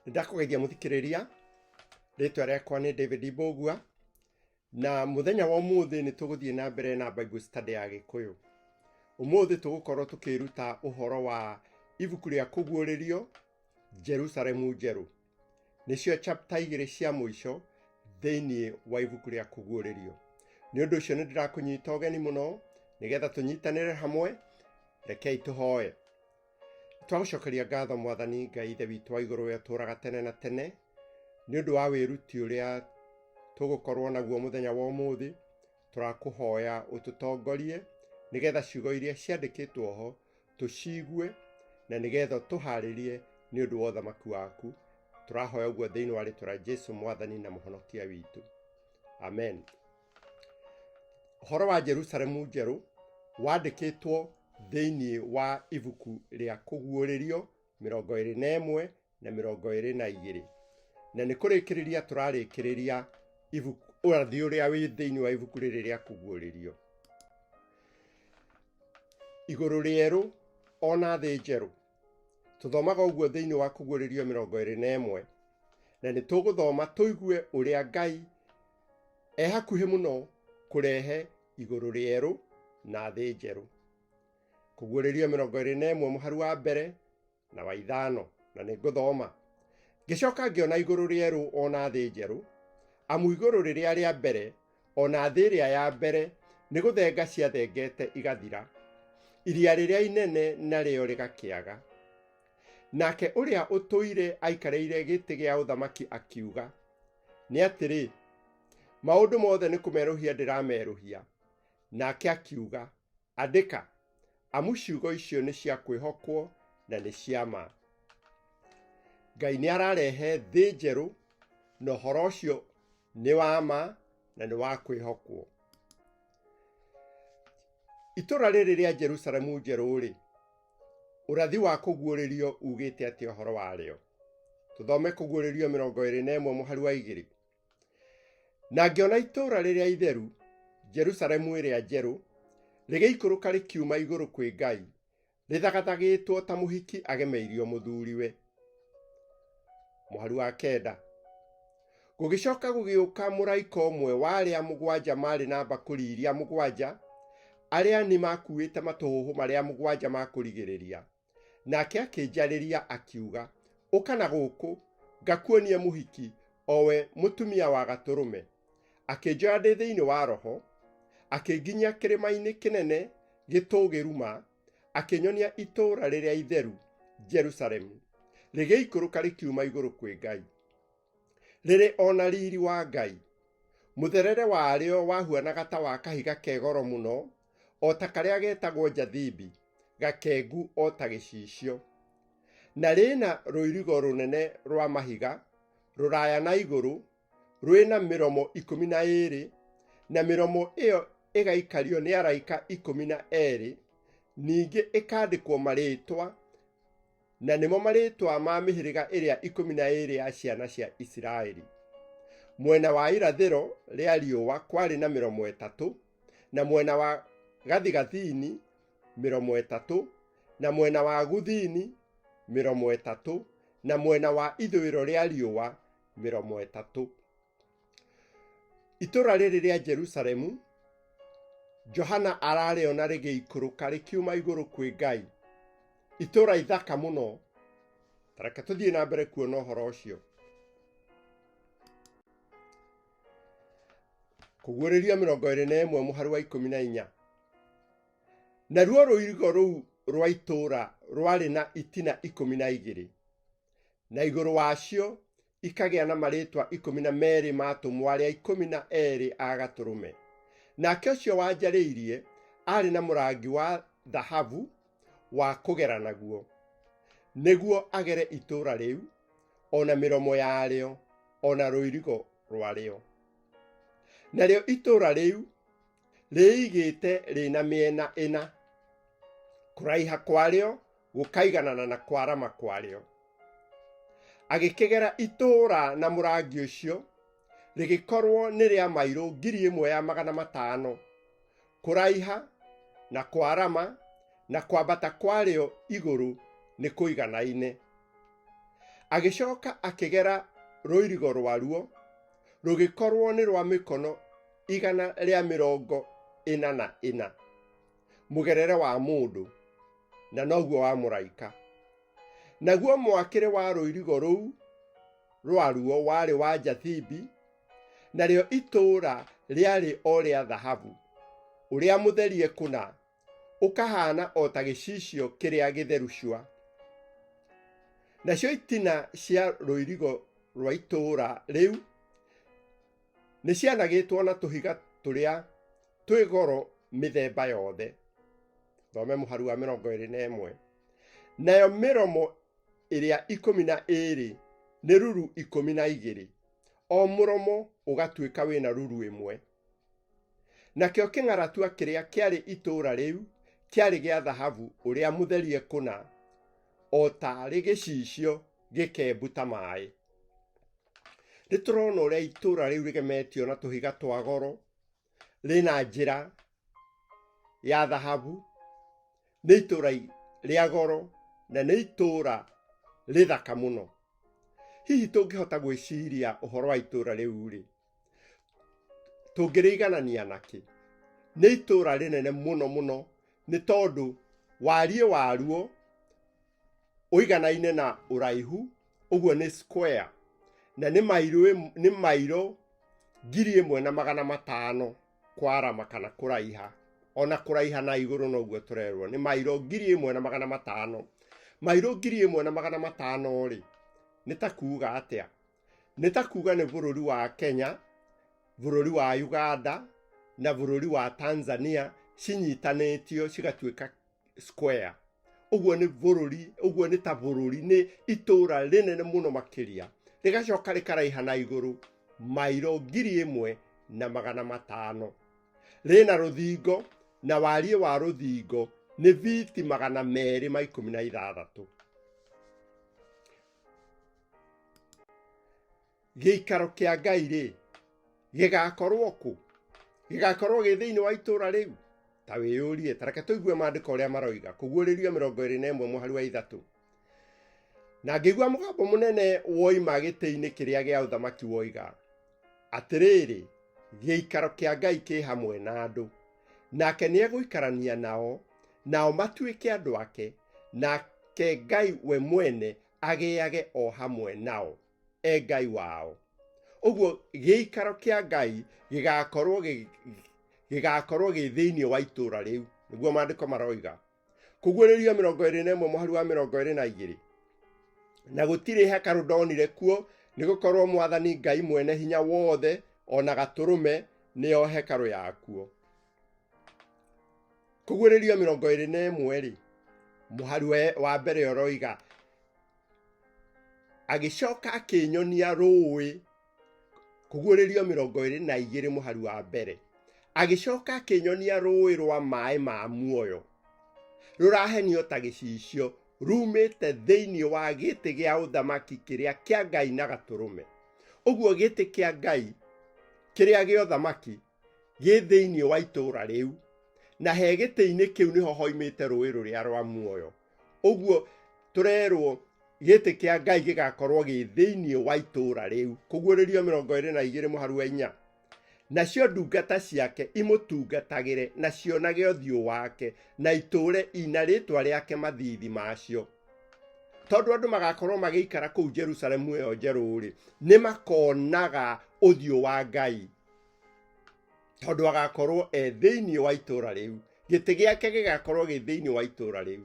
Nĩndakũgeithia mũthikĩrĩria, rĩtwa rĩakwa nĩ David Mbũgua, na mũthenya wa ũmũthĩ nĩ tũgũthiĩ na mbere na Bible study ya Gĩkũyũ. Ũmũthĩ tũgũkorwo tũkĩruta ũhoro wa ibuku rĩa Kũguũrĩrio, Jerusalemu Njerũ. Nĩcio chapter igĩrĩ cia mũico thĩinĩ wa ibuku rĩa Kũguũrĩrio. Nĩ ũndũ ũcio nĩ ndĩrakũnyita ũgeni mũno nĩgetha tũnyitanĩre hamwe. Rekei tũhoe. Twagũcokeria ngatho Mwathani Ngai Ithe witũ wa igũrũ ũrĩa ũtũũraga tene na tene, nĩ ũndũ wa wĩruti ũrĩa tũgũkorwo naguo mũthenya wa ũmũthĩ. Tũrakũhoya ũtũtongorie nĩgetha ciugo iria ciandĩkĩtwo ho tũciigue na nĩgetha ũtũharĩrie nĩ ũndũ wa ũthamaki waku. Tũrahoya ũguo thĩinĩ wa rĩtwa rĩa Jesu Mwathani na Mũhonokia witũ. Amen. Ũhoro wa Jerusalemu njerũ wandĩkĩtwo thĩinĩ wa ibuku rĩa Kũguũrĩrio 21 na 22. Na nĩ kũrĩkĩrĩria tũrarĩkĩrĩria ibuku ũrathi ũrĩa wĩ thĩinĩ wa ibuku rĩrĩ rĩa Kũguũrĩrio. Igũrũ rĩerũ ona thĩ njerũ. Tũthomaga ũguo thĩinĩ wa Kũguũrĩrio 21. Na nĩ tũgũthoma tũigue ũrĩa Ngai e hakuhĩ mũno kũrehe igũrũ rĩerũ na thĩ njerũ. Kũguũrĩrio 21 mũhari wa mbere na wa ithano, na nĩ ngũthoma. Ngĩcoka ngĩona igũrũ rĩerũ o na thĩ njerũ, amu igũrũ rĩrĩa rĩa mbere o na thĩ ĩrĩa ya mbere nĩ gũthenga ciathengete igathira, iria rĩrĩa inene narĩo rĩgakĩaga. Nake ũrĩa ũtũire aikarĩire gĩtĩ gĩa ũthamaki akiuga, nĩ atĩrĩ, maũndũ mothe nĩ kũmerũhia ndĩramerũhia. Nake akiuga, andĩka, amu ciugo icio nĩ cia kwĩhokwo na nĩ cia ma. Ngai nĩ ararehe thĩ njerũ, na ũhoro ũcio nĩ wa ma na nĩ wa kwĩhokwo. Itũra rĩrĩ rĩa Jerusalemu njerũ-rĩ, ũrathi wa kũguũrĩrio ugĩte atĩa ũhoro warĩo? Tũthome Kũguũrĩrio 21 mũhari wa igĩrĩ. Na ngĩona itũũra rĩrĩa itheru, Jerusalemu ĩrĩa njerũ, rĩgĩikũrũka rĩkiuma igũrũ kwĩ Ngai, rĩthagathagĩtwo ta mũhiki agemeirio mũthuriwe. Mũhari wa kenda. Gũgĩcoka gũgĩũka mũraika ũmwe wa arĩa mũgwanja maarĩ na mbakũri iria mũgwanja, arĩa ni makuĩte matũhũhũ marĩa mũgwanja ma kũrigĩrĩria. Nake akĩnjarĩria akiuga, ũka na gũkũ, ngakuonie mũhiki, o we mũtumia wa Gatũrũme. Akĩnjoya ndĩ thĩinĩ wa roho, akĩnginyia kĩrĩma-inĩ kĩnene gĩtũũgĩru ma, akĩnyonia itũũra rĩrĩa itheru, Jerusalemu, rĩgĩikũrũka rĩkiuma igũrũ kwĩ Ngai, rĩrĩ o na riri wa Ngai. Mũtherere warĩo wahuanaga ta wa kahiga ke goro mũno, o ta karĩa getagwo jathimbi, gakengu o ta gĩcicio. Na rĩna rũirigo rũnene rwa mahiga, rũraya na igũrũ, rwĩna mĩromo 12, na mĩromo ĩyo ĩgaikario nĩ araika 12, ningĩ ĩkandĩkwo marĩĩtwa, na nĩmo marĩĩtwa ma mĩhĩrĩga ĩrĩa 12 ya ciana cia Isiraeli. Mwena wa irathĩro rĩa riũa kwarĩ na mĩromo ĩtatũ, na mwena wa gathigathini mĩromo ĩtatũ, na mwena wa guthini mĩromo ĩtatũ, na mwena wa ithũĩro rĩa riũa mĩromo ĩtatũ. Itũũra rĩrĩ rĩa Jerusalemu, Johana ararĩona rĩgĩikũrũka rĩkiuma igũrũ kwĩ Ngai. Itũũra ithaka mũno. Ta reke tũthiĩ na mbere kuona ũhoro ũcio. Kũguũrĩrio 21 mũhari wa 14. Naruo rũirigo rũu rwa itũũra rwarĩ na itina 12, na igũrũ wacio ikagĩa na marĩĩtwa 12 ma atũmwo arĩa 12 a Gatũrũme. Nake ũcio wanjarĩirie aarĩ na mũrangi wa thahabu wa kũgera naguo, nĩguo agere itũũra rĩu, o na mĩromo yarĩo, o na rũirigo rwarĩo. Narĩo itũũra rĩu rĩigĩte rĩna mĩena ĩna, kũraiha kwarĩo gũkaiganana na kwarama kwarĩo. Agĩkĩgera itũũra na mũrangi ũcio, rĩgĩkorwo nĩ rĩa mairũ 1,500 kũraiha na kwarama na kwambata kwarĩo igũrũ nĩ kũiganaine. Agĩcoka akĩgera rũirigo rwaruo, rũgĩkorwo nĩ rwa mĩkono 144, mũgerere wa mũndũ, na noguo wa mũraika. Naguo mwakĩre wa rũirigo rũu rwaruo warĩ wa njathibi, narĩo itũũra rĩarĩ o rĩa thahabu, ũrĩa mũtherie kũna, ũkahaana o ta gĩcicio kĩrĩa gĩtheru cua. Nacio itina cia rũirigo rwa itũũra rĩu nĩ cianagĩtwo na tũhiga tũrĩa twĩ goro mĩthemba yothe. Thome mũhari wa 21. Nayo mĩromo ĩrĩa 12 nĩ ruru 12, o mũromo ũgatuĩka wĩna ruru ĩmwe. Nakĩo kĩng'aratua kĩrĩa kĩarĩ itũũra rĩu kĩarĩ gĩa thahabu ũrĩa mũtherie kũna, o taarĩ gĩcicio gĩkembu ta maĩ. Nĩ tũrona ũrĩa itũũra rĩu rĩgemetio na tũhiga twa goro, rĩna njĩra ya thahabu, nĩ itũũra rĩa goro na nĩ itũũra rĩthaka mũno. Hihi tũngĩhota gwĩciria ũhoro wa itũũra rĩu-rĩ, tũngĩrĩiganania nakĩ? Nĩ itũũra rĩnene mũno mũno nĩ tondũ wariĩ waruo ũiganaine na ũraihu, ũguo nĩ square, na nĩ mairo nĩ mairo 1500 kwarama kana kũraiha, ona kũraiha na igũrũ noguo tũrerwo nĩ mairo 1500. Mairo 1500 rĩ, nĩ ta kuga atĩa? Nĩ ta kuga nĩ bũrũri wa Kenya, bũrũri wa Uganda na bũrũri wa Tanzania cinyitanĩtio cigatuĩka square. Ũguo nĩ bũrũri, ũguo nĩ ta bũrũri, nĩ itũũra rĩnene mũno makĩria, rĩgacoka rĩkaraiha na igũrũ mairo 1500. Rĩna rũthingo na wariĩ wa rũthingo nĩ biti 216. Gĩikaro kĩa Ngai rĩ, gĩgakorwo kũ? Gĩgakorwo gĩ thĩinĩ wa itũũra rĩu? Ta wĩyũrie, ta reke tũigue maandĩko ũrĩa maroiga. Kũguũrĩrio 21 mũhari wa 3. Na ngĩigua mũgambo mũnene woima gĩtĩ-inĩ kĩrĩa gĩa ũthamaki woiga, atĩrĩrĩ, gĩikaro kĩa Ngai kĩ hamwe na andũ, nake nĩegũikarania nao, nao matuĩke andũ ake, nake Ngai we mwene agĩage o hamwe nao, e Ngai wao. Ũguo gĩikaro kĩa Ngai gĩgakorwo gĩgakorwo gĩ thĩinĩ wa itũũra rĩu, nĩguo maandĩko maroiga. Kũguũrĩrio 21 mũhari wa 22. Na gũtirĩ hekarũ ndonire kuo, nĩ gũkorwo Mwathani Ngai mwene hinya wothe o na Gatũrũme nĩo hekarũ yakuo. Kũguũrĩrio 21 rĩ, mũhari wa mbere ũroiga, agĩcoka akĩnyonia rũũĩ. Kũguũrĩrio 22 mũhari wa mbere, agĩcoka akĩnyonia rũũĩ rwa maĩ ma muoyo, rũrahenio ta gĩcicio, rumĩte thĩinĩ wa gĩtĩ gĩa ũthamaki kĩrĩa kĩa Ngai na Gatũrũme. Ũguo gĩtĩ kĩa Ngai kĩrĩa gĩa ũthamaki gĩ thĩinĩ wa itũũra rĩu, na he gĩtĩ-inĩ kĩu nĩho hoimĩte rũũĩ rũrĩa rwa muoyo. Ũguo tũrerwo gĩtĩ kĩa Ngai gĩgakorwo gĩ thĩinĩ wa itũũra rĩu. Kũguũrĩrio 22 mũhari wa 4. Nacio ndungata ciake imũtungatagĩre na cionage ũthiũ wake na itũũre ina rĩtwa rĩake mathiithi macio. Tondũ andũ magakorwo magĩikara kũu Jerusalemu ĩyo njerũ-rĩ, nĩ makonaga ũthiũ wa Ngai, tondũ agakorwo e thĩinĩ wa itũũra rĩu. Gĩtĩ gĩake gĩgakorwo gĩ thĩinĩ wa itũũra rĩu.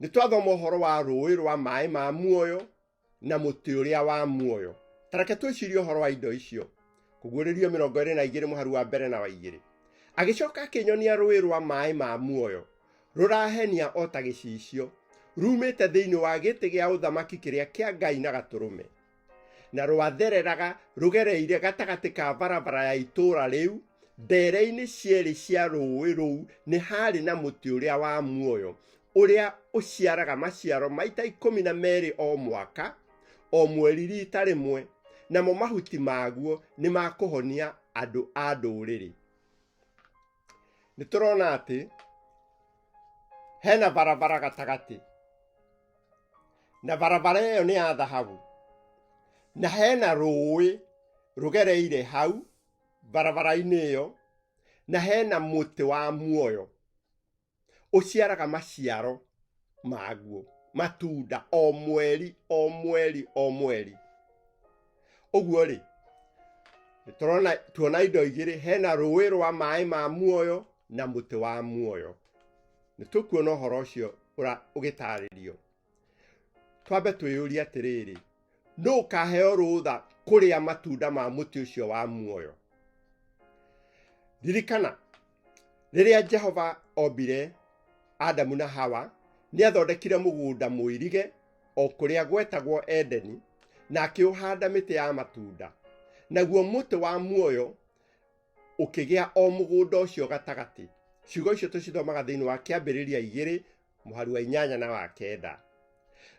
Nĩ twathoma ũhoro wa rũũĩ rwa maĩ ma muoyo na mũtĩ ũrĩa wa muoyo. Ta reke twĩcirie ũhoro wa indo icio. Kũguũrĩrio 22 mũhari wa mbere na wa igĩrĩ. Agĩcoka akĩnyonia rũũĩ rwa maĩ ma muoyo, rũrahenia o ta gĩcicio, rumĩte thĩinĩ wa gĩtĩ gĩa ũthamaki kĩrĩa kĩa Ngai na Gatũrũme. Na rwathereraga rũgereire gatagatĩ ka barabara ya itũũra rĩu. Ndere-inĩ cierĩ cia rũũĩ rũu nĩ haarĩ na mũtĩ ũrĩa wa muoyo, ũrĩa ũciaraga maciaro maita 12 o mwaka, o mweri riita rĩmwe, namo mahuti maguo nĩ ma kũhonia andũ a ndũrĩrĩ. Nĩ tũrona atĩ hena barabara gatagatĩ. Na barabara ĩyo nĩ ya thahabu, na hena rũĩ rũgereire hau barabara-inĩ ĩyo, na hena mũtĩ wa muoyo ũciaraga maciaro maguo, matunda o mweri o mweri o mweri. Ũguo rĩ, tũrona tuona indo igĩrĩ, hena rũĩ rwa maĩ ma muoyo na mũtĩ wa muoyo. Nĩ tũkuona ũhoro ũcio ũgĩtarĩrio. Twambe twĩyũrie atĩrĩrĩ, nũ ũkaheo rũtha kũrĩa matunda ma mũtĩ ũcio wa muoyo? Ririkana, rĩrĩa Jehova ombire Adamu na Hawa, nĩ athondekire mũgũnda mũirige o kũrĩa gwetagwo Edeni, na akĩũhanda mĩtĩ ya matunda. Naguo mũtĩ wa muoyo ũkĩgĩa o mũgũnda ũcio gatagatĩ. Ciugo icio tũcithomaga thĩinĩ wa Kĩambĩrĩria igĩrĩ mũhari wa inyanya na wa kenda.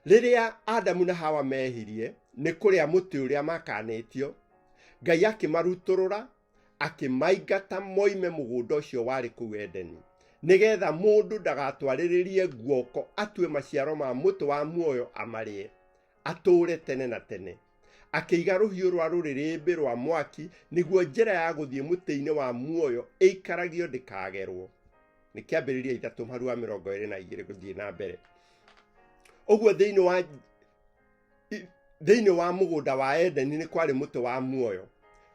Rĩrĩa Adamu na Hawa mehirie nĩ kũrĩa mũtĩ ũrĩa makanĩtio, Ngai akĩmarutũrũra, akĩmaingata moime mũgũnda ũcio warĩ kũu Edeni, nĩgetha mũndũ ndagatwarĩrĩrie guoko atue maciaro ma mũtĩ wa muoyo amarĩe, atũũre tene na tene. Akĩiga rũhiũ rwa rũrĩrĩmbĩ rwa mwaki nĩguo njĩra ya gũthiĩ mũtĩ-inĩ wa muoyo ĩikaragio ndĩkagerwo. Nĩ Kĩambĩrĩria ithatũ mũhari wa mĩrongo ĩrĩ na igĩrĩ gũthiĩ na mbere. Ũguo thĩinĩ wa mũgũnda wa Edeni nĩ kwarĩ mũtĩ wa muoyo,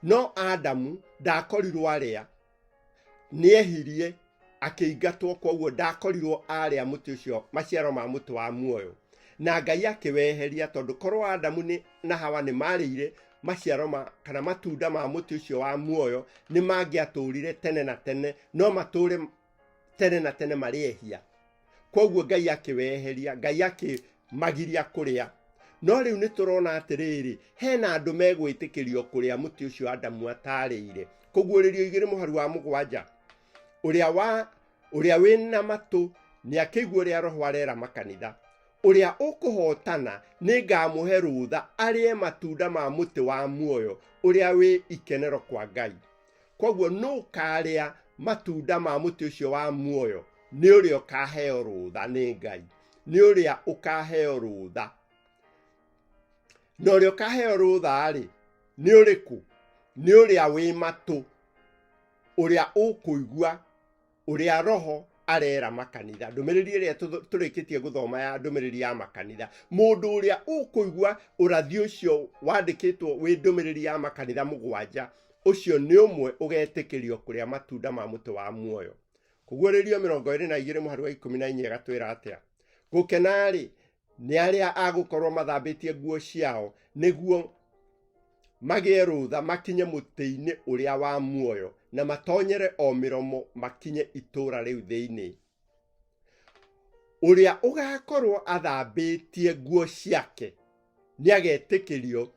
no Adamu ndakorirwo arĩa, nĩehirie akĩingatwo, kwoguo ndakorirwo arĩa mũtĩ ũcio, maciaro ma mũtĩ wa muoyo, na Ngai akĩweheria, tondũ korwo Adamu na Hawa nĩ marĩire maciaro ma kana matunda ma mũtĩ ũcio wa muoyo, nĩ mangĩatũrire tene na tene, no matũre tene na tene marĩ ehia. Kwoguo Ngai akĩweheria, Ngai akĩmagiria kũrĩa. No rĩu nĩ tũrona atĩrĩrĩ, hena andũ megwĩtĩkĩrio kũrĩa mũtĩ ũcio Adamu atarĩire. Kũguũrĩrio igĩrĩ mũhari wa mũgwanja, ũrĩa wĩna matũ nĩ akĩigua ũrĩa Roho arera makanitha. Ũrĩa ũkũhotana nĩ ngamũhe rũtha arĩe matunda ma mũtĩ wa muoyo ũrĩa wĩ ikenero kwa Ngai. Kwoguo nũ ũkarĩa matunda ma mũtĩ ũcio wa muoyo? Nĩ ũrĩa ũkaheo rũtha nĩ Ngai, nĩ ũrĩa ũkaheo rũtha. Na ũrĩa ũkaheo rũtha-rĩ, nĩ ũrĩkũ? Nĩ ũrĩa wĩ matũ, ũrĩa ũkũigua ũrĩa Roho arera makanitha. Ndũmĩrĩri ĩrĩa tũrĩkĩtie gũthoma ya ndũmĩrĩri ya makanitha, mũndũ ũrĩa ũkũigua ũrathi ũcio wandĩkĩtwo wĩ ndũmĩrĩri ya makanitha mũgwanja, ũcio nĩ ũmwe ũgetĩkĩrio kũrĩa matunda ma mũtĩ wa muoyo. Kũguũrĩrio mĩrongo ĩrĩ na igĩrĩ mũhari wa ikũmi na inya ĩgatwĩra atĩa? Gũkena-rĩ, nĩ arĩa agũkorwo mathambĩtie nguo ciao, nĩguo magĩe rũtha makinye mũtĩ-inĩ ũrĩa wa muoyo, na matonyere o mĩromo makinye itũũra rĩu thĩinĩ. Ũrĩa ũgakorwo athambĩtie nguo ciake nĩagetĩkĩrio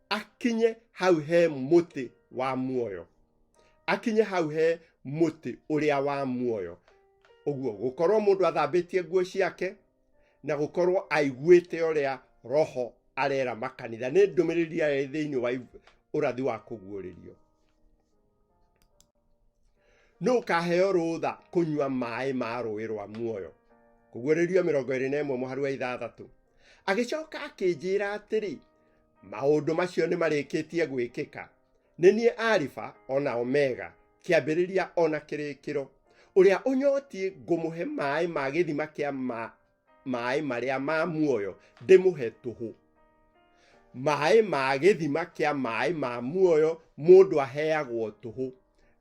akinye hau he mũtĩ wa muoyo, akinye hau he mũtĩ ũrĩa wa muoyo. Ũguo gũkorwo mũndũ athambĩtie nguo ciake na gũkorwo aiguĩte ũrĩa Roho arera makanitha nĩ ndũmĩrĩri ĩrĩa ĩ thĩinĩ wa ũrathi wa kũguũrĩrio. Nũ ũkaheo rũtha kũnyua maĩ ma rũĩ rwa muoyo? Kũguũrĩrio mĩrongo ĩrĩ na ĩmwe mũhari wa ithathatũ. Agĩcoka akĩnjĩra atĩrĩ, maũndũ macio nĩ marĩkĩtie gwĩkĩka. Nĩ niĩ Alifa o na Omega, kĩambĩrĩria o na kĩrĩkĩro. Ũrĩa ũnyotiĩ ngũmũhe maĩ ma gĩthima kĩa maĩ marĩa ma muoyo, ndĩmũhe tũhũ. Maĩ ma gĩthima kĩa maĩ ma muoyo mũndũ aheagwo tũhũ.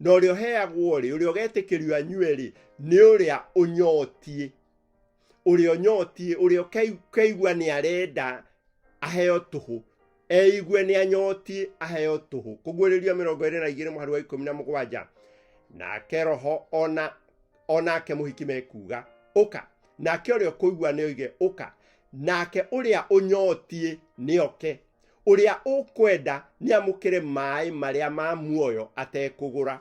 Na ũrĩa ũheagwo rĩ, ũrĩa ũgetĩkĩrio anyue rĩ, nĩ ũrĩa ũnyotiĩ. Ũrĩa ũnyotiĩ, ũrĩa ũkaigua nĩ arenda aheo tũhũ, eigue nĩ anyotiĩ aheo tũhũ. Kũguũrĩrio mĩrongo ĩrĩ na igĩrĩ mũhari wa ikũmi na mũgwanja. Nake Roho onake mũhiki mekuga, ũka. Nake ũrĩa ũkũigua nĩ oige, ũka. Nake ũrĩa ũnyotiĩ nĩ oke. Ũrĩa ũkwenda nĩ amũkĩre maĩ marĩa ma muoyo atekũgũra.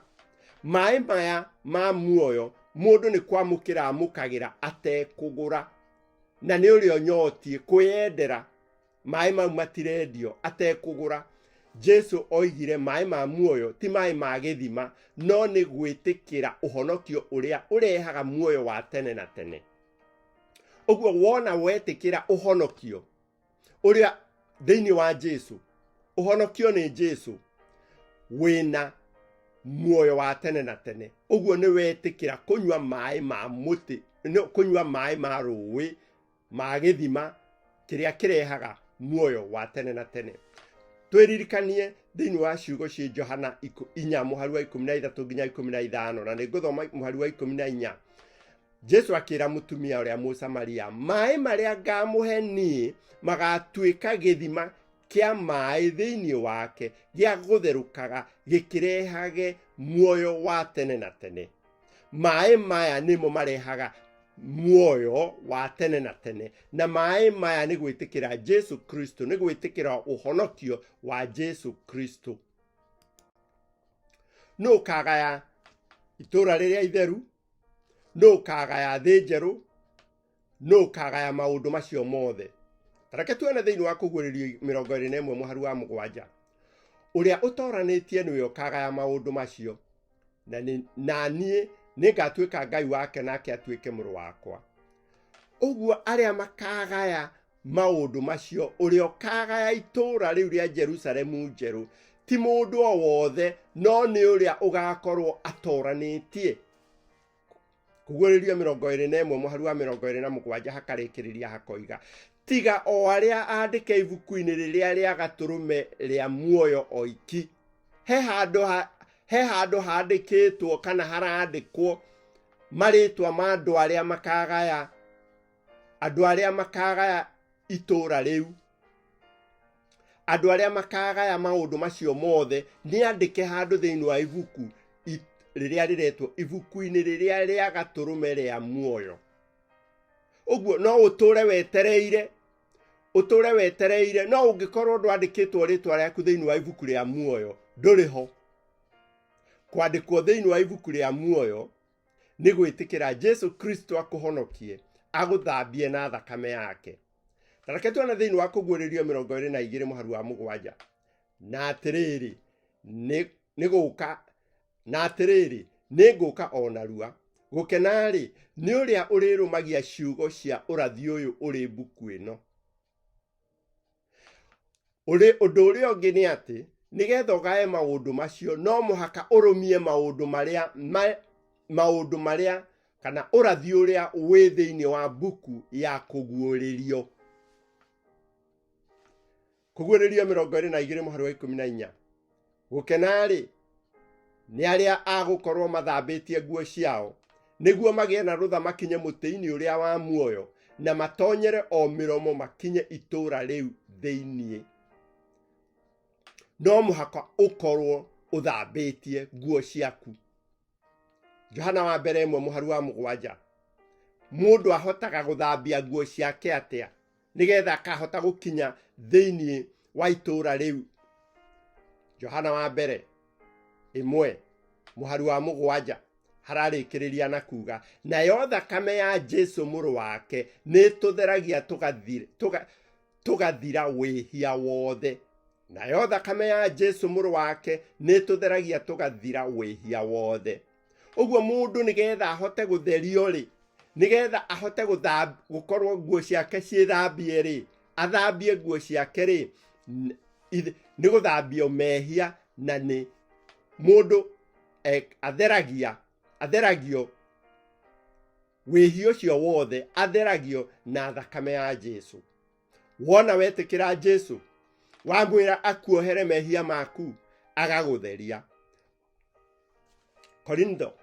Maĩ maya ma muoyo mũndũ nĩ kwamũkĩra amũkagĩra atekũgũra, na nĩ ũrĩa ũnyotiĩ kwĩyendera. Maĩ mau matirendio atekũgũra. Jesu oigire maĩ ma muoyo ti maĩ ma gĩthima, no nĩ gwĩtĩkĩra ũhonokio ũrĩa ũrehaga muoyo wa tene na tene. Ũguo wona wetĩkĩra ũhonokio, Ũrĩa thĩinĩ wa Jesu, ũhonokio nĩ Jesu, wĩna muoyo wa tene na tene. Ũguo nĩ wetĩkĩra kũnyua maĩ ma mũtĩ, kũnyua maĩ ma rũĩ ma gĩthima kĩrĩa kĩrehaga muoyo wa tene na tene. Twĩririkanie thĩinĩ wa ciugo ciĩ Johana 4 mũhari wa 13 nginya 15, na nĩ ngũthoma mũhari wa 14. Jesu akĩra mũtumia ũrĩa Mũsamaria, maĩ marĩa ngamũhe niĩ magatuĩka gĩthima kĩa maĩ thĩinĩ wake gĩa gũtherũkaga gĩkĩrehage muoyo wa tene na tene. Maĩ maya nĩmo marehaga muoyo wa tene na tene, na maĩ maya nĩ gwĩtĩkĩra Jesu Kristo, nĩ gwĩtĩkĩra ũhonokio wa Jesu Kristo. Nũ ũkagaya itũũra rĩrĩa itheru? Nũ ũkagaya thĩ njerũ? Nũ ũkagaya maũndũ macio mothe? Reke tuone thĩinĩ wa Kũguũrĩrio 21 mũhari wa 7. Ũrĩa ũtoranĩtie nĩwe ũkagaya maũndũ macio, na niĩ nĩngatuĩka Ngai wake nake atuĩke mũrũ wakwa. Ũguo arĩa makagaya maũndũ macio, ũrĩa ũkagaya itũũra rĩu rĩa Jerusalemu njerũ, ti mũndũ o wothe, no nĩ ũrĩa ũgakorwo atoranĩtie. Kũguũrĩrio 21 mũhari wa 27 hakarĩkĩrĩria hakoiga, tiga o arĩa andĩke ibuku-inĩ rĩrĩa rĩa gatũrũme rĩa muoyo oiki. He handũ handĩkĩtwo kana harandĩkwo marĩtwa ma andũ arĩa makagaya, andũ arĩa makagaya itũũra rĩu, andũ arĩa makagaya maũndũ macio mothe, nĩ andĩke handũ thĩinĩ wa ibuku rĩrĩa rĩretwo ibuku-inĩ rĩrĩa rĩa gatũrũme rĩa muoyo. Ũguo no ũtũre wetereire, ũtũre wetereire, no ũngĩkorwo ndwandĩkĩtwo rĩtwa rĩaku thĩinĩ wa ibuku rĩa muoyo, ndũrĩ ho. Kwandĩkwo thĩinĩ wa ibuku rĩa muoyo nĩ gwĩtĩkĩra Jesu Kristo akũhonokie, agũthambie na thakame yake. Ta reke tuone thĩinĩ wa Kũguũrĩrio 22 mũhari wa 7. Na atĩrĩrĩ, nĩ gũka, na atĩrĩrĩ, nĩ ngũka o narua. Gũkena-rĩ, nĩ ũrĩa ũrĩrũmagia ciugo cia ũrathi ũyũ ũrĩ mbuku ĩno. Ũndũ ũrĩa ũngĩ nĩ atĩ, nĩgetha ũgae maũndũ macio, no mũhaka ũrũmie maũndũ marĩa maũndũ marĩa kana ũrathi ũrĩa wĩ thĩinĩ wa mbuku ya Kũguũrĩrio. Kũguũrĩrio 22 mũhari wa 14. Gũkena-rĩ, nĩ arĩa a gũkorwo mathambĩtie nguo ciao, nĩguo magĩe na rũtha makinye mũtĩ-inĩ ũrĩa wa muoyo, na matonyere o mĩromo makinye itũũra rĩu thĩinĩ. No mũhaka ũkorwo ũthambĩtie nguo ciaku. Johana wa mbere 1 mũhari wa 7. Mũndũ ahotaga gũthambia nguo ciake atĩa nĩgetha akahota gũkinya thĩinĩ wa itũũra rĩu? Johana wa mbere 1 mũhari wa 7 hararĩkĩrĩria na kuga, nayo thakame ya Jesu mũrũ wake nĩĩtũtheragia tũgathira wĩhia wothe. Nayo thakame ya Jesu mũrũ wake nĩĩtũtheragia tũgathira wĩhia wothe. Ũguo mũndũ nĩgetha ahote gũtherio rĩ, nĩgetha ahote gũkorwo nguo ciake ciĩthambie rĩ, athambie nguo ciake rĩ, nĩ gũthambio mehia, na nĩ mũndũ atheragio wĩhia ũcio wothe, atheragio na thakame ya Jesu. Wona wetĩkĩra Jesu, wamwĩra akuohere mehia maku, agagũtheria. Korintho,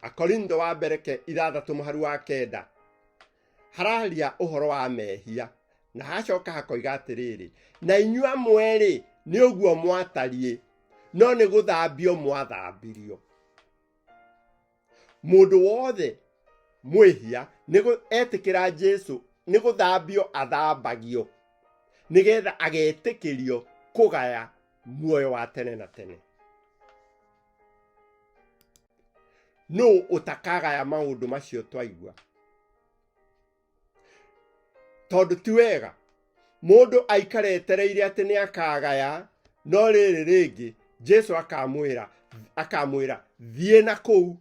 Akorintho wa mbere ke 6 mũhari wa 9 hararia ũhoro wa mehia, na hacoka hakoiga atĩrĩrĩ, na inyuĩ amwe-rĩ nĩ ũguo mwatariĩ, no nĩ gũthambio mwathambirio. Mũndũ wothe mwĩhia nĩ etĩkĩra Jesu nĩ gũthambio athambagio, nĩgetha agetĩkĩrio kũgaya muoyo wa tene na tene. Nũ ũtakagaya maũndũ macio twaigua? Tondũ ti wega mũndũ aikare etereire atĩ nĩ akagaya, no rĩrĩ rĩngĩ Jesu akamwĩra thiĩ na kũu,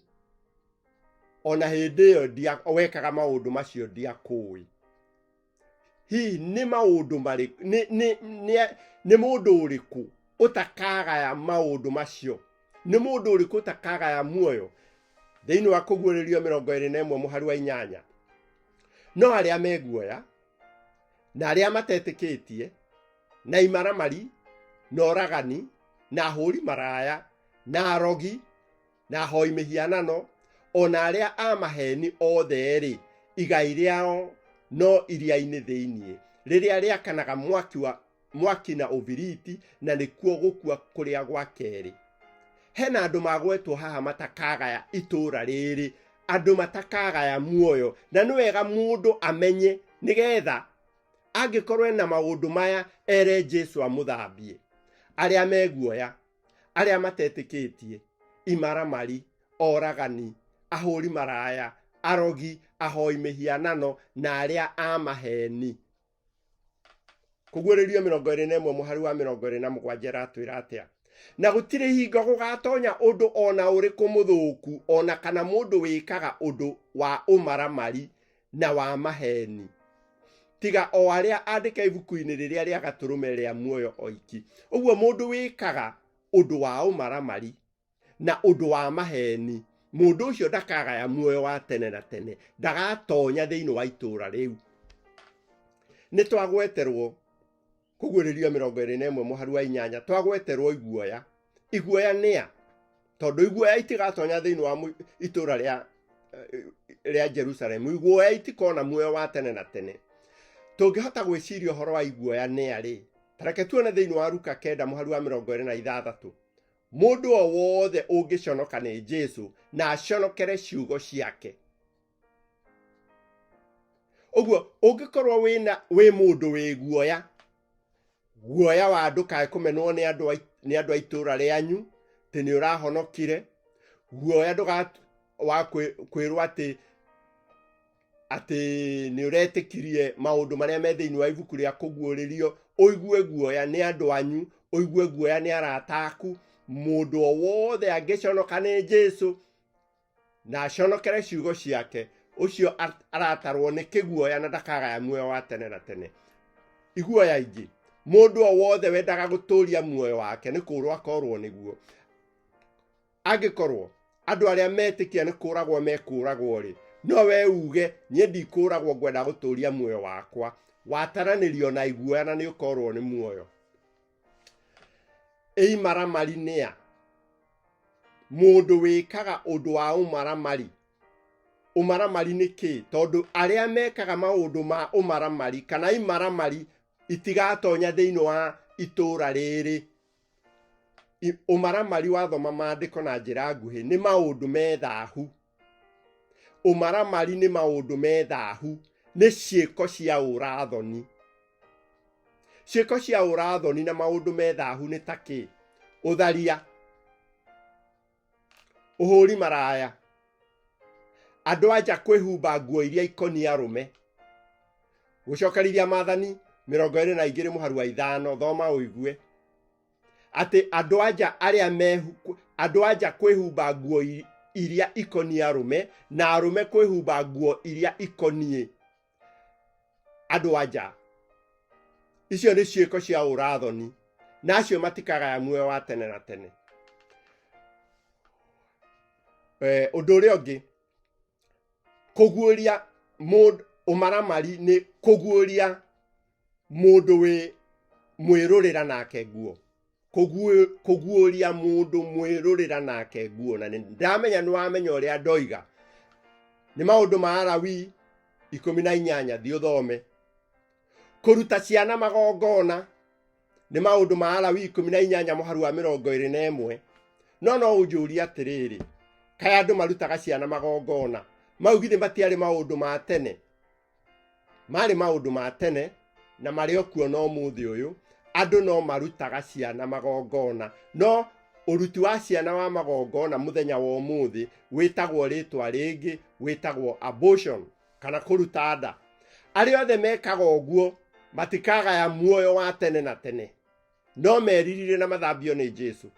ona hĩndĩ ĩyo wekaga maũndũ macio ndiakũĩ. Hihi nĩ maũndũ marĩkũ, nĩ, nĩ, nĩ, nĩ mũndũ ũrĩkũ ũtakagaya maũndũ macio? Nĩ mũndũ ũrĩkũ ũtakagaya muoyo? Thĩinĩ wa Kũguũrĩrio 21 mũhari wa 8, no arĩa me guoya na arĩa matetĩkĩtie na imaramari na oragani na ahũri maraya na arogi na ahoi mĩhianano o na arĩa a maheeni othe-rĩ, igai rĩao no iria-inĩ thĩinĩ, rĩrĩa rĩakanaga mwaki wa mwaki na ũbiriti, na nĩkuo gũkua kũrĩa gwa kerĩ. Hena andũ magwetwo haha matakagaya itũũra rĩrĩ, andũ matakagaya muoyo, na nĩ wega mũndũ amenye nĩgetha angĩkorwo ena maũndũ maya ere Jesu amũthambie. Arĩa me guoya, arĩa matetĩkĩtie, imaramari, oragani, ahũri maraya, arogi, ahoi mĩhianano na arĩa a maheni. Kũguũrĩrio 21 mũhari wa 27 ĩratwĩra atĩa? Na gũtirĩ hingo gũgatonya ũndũ o na ũrĩkũ mũthũku, o na kana mũndũ wĩkaga ũndũ wa ũmaramari na wa maheni, tiga o arĩa andĩke ibuku-inĩ rĩrĩa rĩa Gatũrũme rĩa muoyo oiki. Ũguo mũndũ wĩkaga ũndũ wa ũmaramari na ũndũ wa maheni, mũndũ ũcio ndakagaya muoyo wa tene na tene, ndagatonya thĩinĩ wa itũũra rĩu. Nĩ twagweterwo Kũguũrĩrio 21 mũhari wa 8, twagweterwo iguoya. Iguoya nĩa? Tondũ iguoya itigatonya thĩinĩ wa itũũra rĩa Jerusalemu, iguoya itikona muoyo wa tene na tene. Tũngĩhota gwĩciria ũhoro wa iguoya nĩa rĩ? Ta reke tuone thĩinĩ wa Luka 9 mũhari wa 26. Mũndũ o wothe ũngĩconoka nĩ Jesu na aconokere ciugo ciake. Ũguo ũngĩkorwo wĩna wĩ mũndũ wĩ guoya, guoya wa ndũkae kũmenwo nĩ andũ a nĩ andũ a itũũra rĩanyu atĩ nĩ ũrahonokire, guoya ndũga wa kwĩrwo atĩ atĩ nĩ ũretĩkirie maũndũ marĩa me thĩinĩ wa ibuku rĩa Kũguũrĩrio, ũigue guoya nĩ andũ anyu, ũigue guoya nĩ arata aku. Mũndũ o wothe angĩconoka nĩ Jesu na aconokere ciugo ciake, ũcio aratarwo nĩ kĩguoya na ndakagaya muoyo wa tene na tene. Iguoya ingĩ, mũndũ o wothe wendaga gũtũria muoyo wake nĩ kũũrwo akorwo nĩguo. Angĩkorwo andũ arĩa metĩkia nĩ kũragwo mekũragwo-rĩ, no we uge niĩ ndikũragwo ngwenda gũtũria muoyo wakwa, wataranĩrio na iguoya na nĩ ũkorwo nĩ muoyo. Ĩimaramari nĩa? Mũndũ wĩkaga ũndũ wa ũmaramari. Ũmaramari nĩ kĩĩ? Tondũ arĩa mekaga maũndũ ma ũmaramari kana imaramari itigatonya thĩinĩ wa itũũra rĩrĩ. Ũmaramari wathoma maandĩko na njĩra nguhĩ nĩ maũndũ me thahu. Ũmaramari nĩ maũndũ me thahu, nĩ ciĩko cia ũrathoni. Ciĩko cia ũrathoni na maũndũ me thahu nĩ ta kĩ? Ũtharia, ũhũri maraya, andũ anja kwĩhumba nguo iria ikoniĩ arũme, gũcokerithia maathani 22 mũharu wa 5, thoma ũigue atĩ andũ anja arĩa mehu, andũ anja kwĩhumba nguo iria ikoniĩ arũme na arũme kwĩhumba nguo iria ikoniĩ andũ anja. Icio nĩ ciĩko cia ũrathoni, na acio matikagaya muoyo wa tene na tene. Ũndũ ũrĩa ũngĩ, kũguũria mũndũ ũmaramari nĩ kũguũria mũndũ wĩ mwĩrũrĩra nake nguo. Kũguũria mũndũ mwĩrũrĩra nake nguo. Na ndamenya nĩ wamenya ũrĩa ndoiga. Nĩ maũndũ ma Alawii 18, thiĩ ũthome. Kũruta ciana magongona nĩ maũndũ ma Alawii 18 mũharu wa 21. No no ũnjũrie atĩrĩrĩ, kaĩ andũ marutaga ciana magongona? Mau githĩ matiarĩ maũndũ ma tene? Marĩ maũndũ ma tene na marĩ o kuo no ũmũthĩ ũyũ, andũ no marutaga ciana magongona. No ũruti wa ciana wa magongona mũthenya wa ũmũthĩ wĩtagwo rĩtwa rĩngĩ, wĩtagwo abortion kana kũruta nda. Arĩa othe mekaga ũguo matikagaya muoyo wa tene na tene, no meririre na mathambio nĩ Jesu.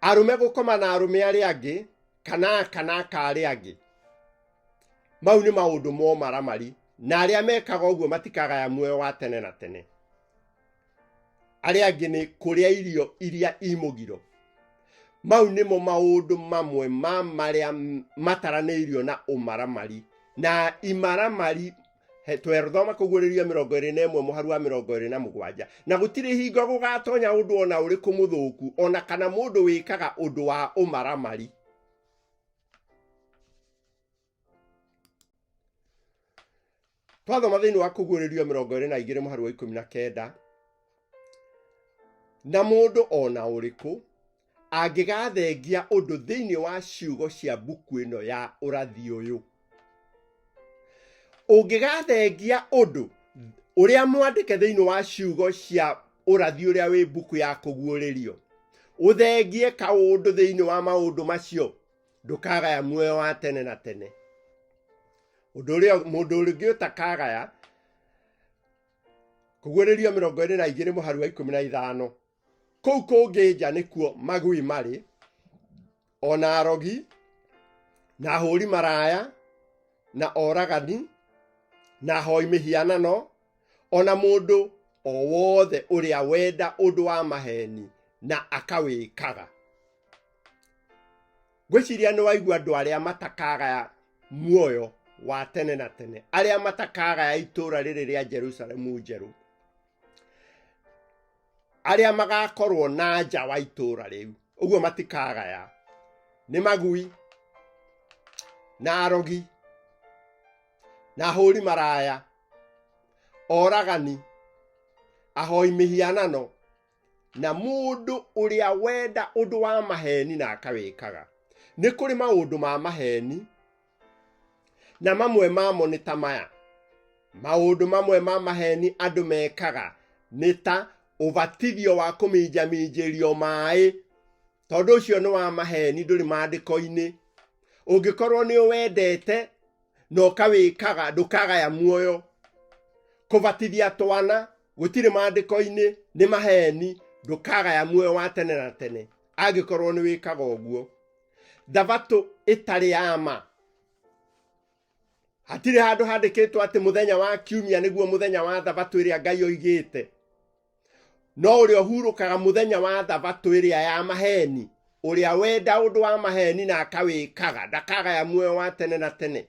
Arũme gũkoma na arũme arĩa angĩ kana aka na aka arĩa angĩ, mau nĩ maũndũ ma ũmaramari. Na arĩa mekaga ũguo matikagaya muoyo wa tene na tene. Arĩa angĩ nĩ kũrĩa irio iria imũgiro. Mau nĩmo maũndũ mamwe ma marĩa mataranĩirio na ũmaramari. Na imaramari twerthoma kũguũrĩrio 21 mũharu wa 27. Na gũtirĩ hingo gũgatonya ũndũ ona ũrĩkũ mũthũku, ona kana mũndũ wĩkaga ũndũ wa ũmaramari. Twathoma thĩinĩ wa kũguũrĩrio 22 mũharu wa 19, na mũndũ ona ũrĩkũ angĩgathengia ũndũ thĩinĩ wa ciugo cia mbuku ĩno ya ũrathi ũyũ, ũngĩgathengia ũndũ ũrĩa mwandĩke thĩinĩ wa ciugo cia ũrathi ũrĩa wĩ mbuku ya kũguũrĩrio, ũthengie kaũndũ thĩinĩ wa maũndũ macio, ndũkagaya muoyo wa tene na tene. Ũndũ ũrĩa mũndũ ũngĩ ũtakagaya, kũguũrĩrio 22 mũhari wa 15, kũu kũngĩ nja nĩkuo magui marĩ, ona arogi, na ahũri maraya, na oragani, na ahoi mĩhianano, ona mũndũ o wothe ũrĩa wenda ũndũ wa maheni na akawĩkaga. Ngwĩciria nĩ waigua andũ arĩa matakagaya muoyo wa tene na tene, arĩa matakagaya itũũra rĩrĩ rĩa Jerusalemu njerũ, arĩa magakorwo na nja wa itũũra rĩu, ũguo matikagaya, nĩ magui na arogi na ahũri maraya, oragani, ahoi mĩhianano, na mũndũ ũrĩa wenda ũndũ wa maheni na akawĩkaga. Nĩ kũrĩ maũndũ ma maheni, na mamwe mamo nĩ ta maya. Maũndũ mamwe ma maheni andũ mekaga nĩ ta ũbatithio wa kũminjaminjĩrio maĩ, tondũ ũcio nĩ wa maheni, ndũrĩ maandĩko-inĩ. Ũngĩkorwo nĩ ũwendete na ũkawĩkaga, ndũkagaya muoyo. Kũbatithia twana gũtirĩ maandĩko-inĩ, nĩ maheni, ndũkagaya muoyo wa tene na tene angĩkorwo nĩ wĩkaga ũguo. Thabatũ ĩtarĩ ya ma, hatirĩ handũ handĩkĩtwo atĩ mũthenya wa kiumia nĩguo mũthenya wa thabatũ ĩrĩa Ngai oigĩte, no ũrĩa ũhurũkaga mũthenya wa thabatũ ĩrĩa ya maheni, ũrĩa wenda ũndũ wa maheni na akawĩkaga, ndakagaya muoyo wa tene na tene.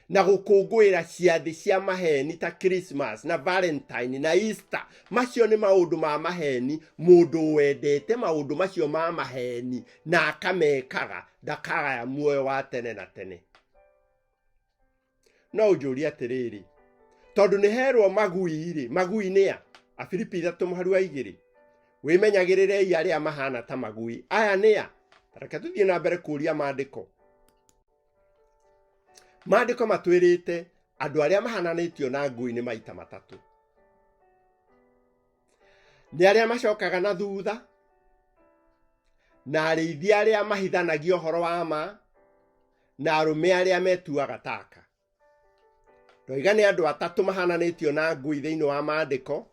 Na gũkũngũĩra ciathĩ cia maheni ta Christmas na Valentine na Easter, macio nĩ maũndũ ma maheni. Mũndũ wendete maũndũ macio ma maheni na akamekaga, ndakagaya muoyo wa tene na tene. No ũnjũrie atĩrĩrĩ, tondũ nĩ herwo magui-rĩ, magui nĩ a? Afilipi 3 mũhari wa 2, wĩmenyagĩrĩrei arĩa mahana ta magui. Aya nĩ a? Reke tũthiĩ na mbere kũũria maandĩko. Maandĩko matwĩrĩte andũ arĩa mahananĩtio na ngui nĩ maita matatũ. Nĩ arĩa macokaga na thutha, na arĩithi arĩa mahithanagia ũhoro wa ma, na arũme arĩa metuaga taka. Ndoiga nĩ andũ atatũ mahananĩtio na ngui thĩinĩ wa maandĩko,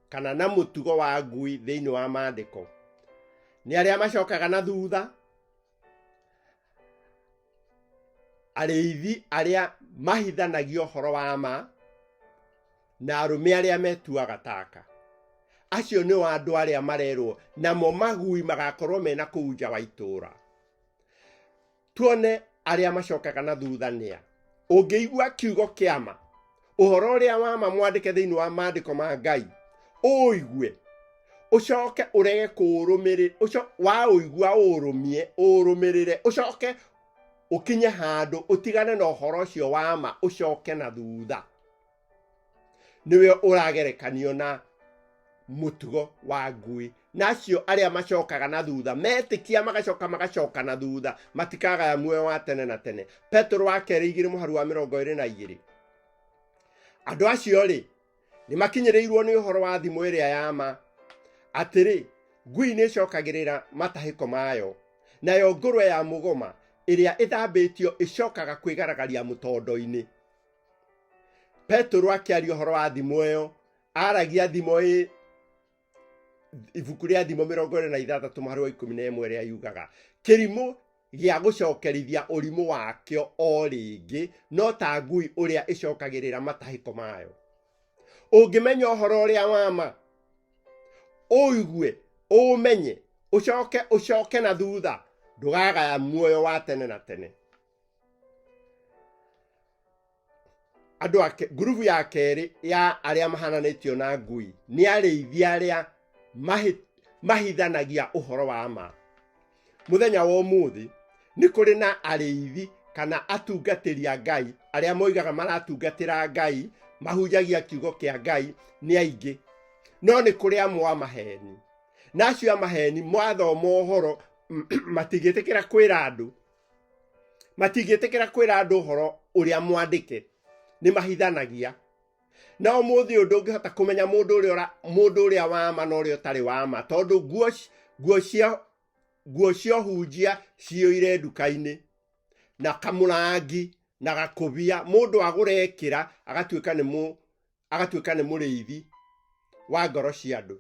kana na mũtugo wa ngui thĩinĩ wa maandĩko. Nĩ arĩa macokaga na thutha, arĩithi arĩa mahithanagia ũhoro wa ma, na arũme arĩa metuaga taka. Acio nĩo andũ arĩa marerwo namo magui magakorwo mena kũu nja wa itũũra. Tuone arĩa macokaga na thutha nĩa. Ũngĩigua kiugo kĩa ma, ũhoro ũrĩa wa ma mwandĩke thĩinĩ wa maandĩko ma Ngai, ũũigue, ũcoke ũrege kũũrũmĩrĩra, waũigua ũũrũmie, ũũrũmĩrĩre, ũcoke ũkinye handũ ũtigane na ũhoro ũcio wa ma, ũcoke na thutha. Nĩwe ũragerekanio na mũtugo wa ngui. Na acio arĩa macokaga na thutha, metĩkia magacoka magacoka na thutha, matikagaya muoyo wa tene na tene. Petero wa kerĩ igĩrĩ mũharu wa 22. Andũ acio rĩ, nĩ makinyĩrĩirwo nĩ ũhoro wa thimo ĩrĩa ya ma, atĩrĩ, ngui nĩ ĩcokagĩrĩra matahĩko mayo, nayo ngũrwe ya mũgoma ĩrĩa ĩthambĩtio ĩcokaga kwĩgaragaria mũtondo-inĩ. Petero akĩaria ũhoro wa thimo ĩyo, aragia thimo ĩ ibuku rĩa Thimo 26 mũhari wa 11 ĩrĩa yugaga, kĩrimũ gĩa gũcokerithia ũrimũ wakĩo o rĩngĩ, no ta ngui ũrĩa ĩcokagĩrĩra matahĩko mayo. Ũngĩmenya ũhoro ũrĩa wa ma, ũigue, ũũmenye, ũcoke ũcoke na thutha, ndũgagaya muoyo wa tene na tene. Andũ ake ngurubu ya kerĩ ya arĩa mahananĩtio na ngui nĩ arĩithi arĩa mahithanagia ũhoro wa ma. Mũthenya wa ũmũthĩ nĩ kũrĩ na arĩithi kana atungatĩri a Ngai arĩa moigaga maratungatĩra Ngai, mahunjagia kiugo kĩa Ngai, nĩ aingĩ, no nĩ kũrĩ amwe a maheni. Na acio a maheni mwathoma ũhoro matingĩtĩkĩra kwĩra andũ, matingĩtĩkĩra kwĩra andũ ũhoro ũrĩa mwandĩke, nĩ mahithanagia. Na ũmũthĩ ũyũ ndũngĩhota kũmenya mũndũ ũrĩa wa ma na ũrĩa ũtarĩ wa ma, tondũ nguo cia ũhunjia ciyũire nduka-inĩ, na kamũrangi na gakũbia, mũndũ agũra ekĩra agatuĩka nĩ mũrĩithi wa ngoro cia andũ.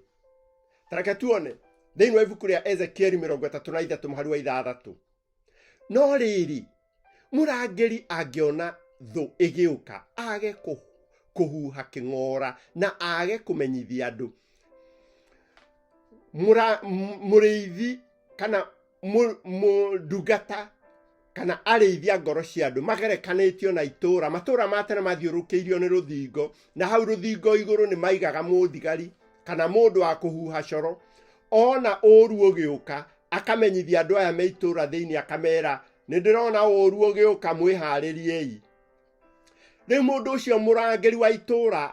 Ta reke tuone thĩinĩ wa ibuku rĩa Ezekieli 33 mũhari wa 6. No rĩrĩ, mũrangĩri angĩona thũ ĩgĩũka, age kũhuha kĩng'ora na age kũmenyithia andũ, mũrĩithi kana ndungata kana arĩithi a ngoro cia andũ magerekanĩtio na itũũra. Matũũra ma tene mathiũrũrũkĩirio nĩ rũthingo, na hau rũthingo igũrũ nĩ maigaga mũthigari kana mũndũ wa kũhuha coro. Ona ũru ũgĩũka, akamenyithia andũ aya me itũũra thĩinĩ, akamera nĩ ndĩrona ũru ũgĩũka, mwĩharĩriei. Rĩu mũndũ ũcio mũrangĩri wa itũũra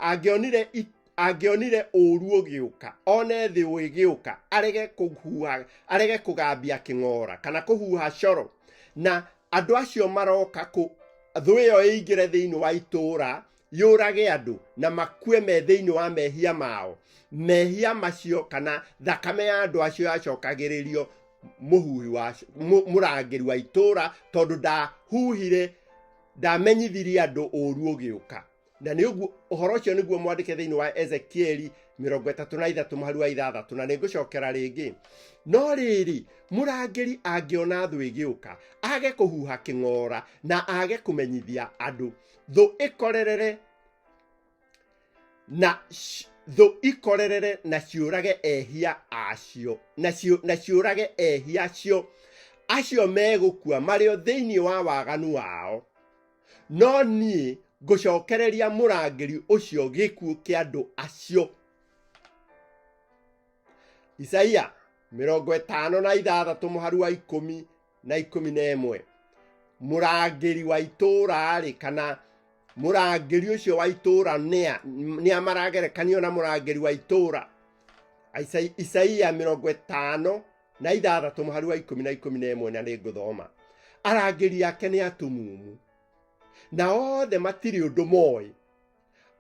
angĩonire ũru ũgĩũka, one thĩ ĩgĩũka, arege kũhuha, arege kũgambia kĩng'ora kana kũhuha coro, na andũ acio maroka kũ thũ ĩyo ĩingĩre thĩinĩ wa itũũra, yũrage andũ na makue me thĩinĩ wa mehia mao, mehia macio kana thakame ya andũ acio yacokagĩrĩrio mũhuhi wa mũrangĩri wa itũũra, tondũ ndahuhire, ndamenyithirie andũ ũru ũgĩũka. Na nĩ ũguo ũhoro ũcio nĩguo mwandĩke thĩinĩ wa Ezekieli 33 mũhari wa 6, na nĩngũcokera rĩngĩ. No rĩrĩ, mũrangĩri angĩona thũ ĩgĩũka, age kũhuha kĩng'ora na age kũmenyithia andũ, thũ ĩkorerere na thũ ikorerere na ciũrage ehia acio, na ciũrage ehia acio, acio megũkua marĩ o thĩinĩ wa waganu wao. No niĩ ngũcokereria mũrangĩri ũcio gĩkuũ kĩa andũ acio. Isaia 56 mũhari wa 10 na 11. Mũrangĩri wa itũũra-rĩ, kana mũrangĩri ũcio wa itũũra nĩa maragerekanio na mũrangĩri wa itũũra? Isaia 56 mũhari wa 10 na 11, na nĩngũthoma. Arangĩri ake nĩ atumumu, na othe matirĩ ũndũ moĩ.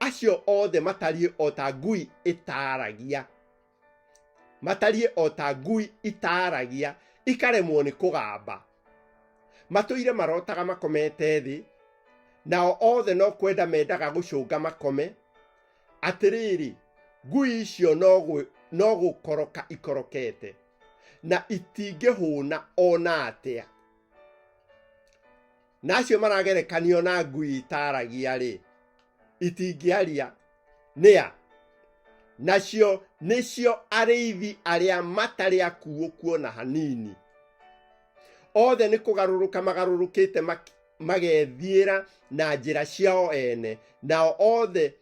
Acio othe matariĩ o ta ngui ĩtaaragia, matariĩ o ta ngui itaaragia, ikaremwo nĩ kũgamba. Matũire marotaga makomete thĩ, nao othe no kwenda mendaga gũcũnga makome. Atĩrĩrĩ, ngui icio no gũkoroka ikorokete, na itingĩhũna o na atĩa. Na acio maragerekanio na ngui itaaragia-rĩ, itingĩaria nĩa? Nacio nĩcio arĩithi arĩa matarĩ akuũku o na hanini. Othe nĩ kũgarũrũka magarũrũkĩte magethiĩra na njĩra ciao ene, nao othe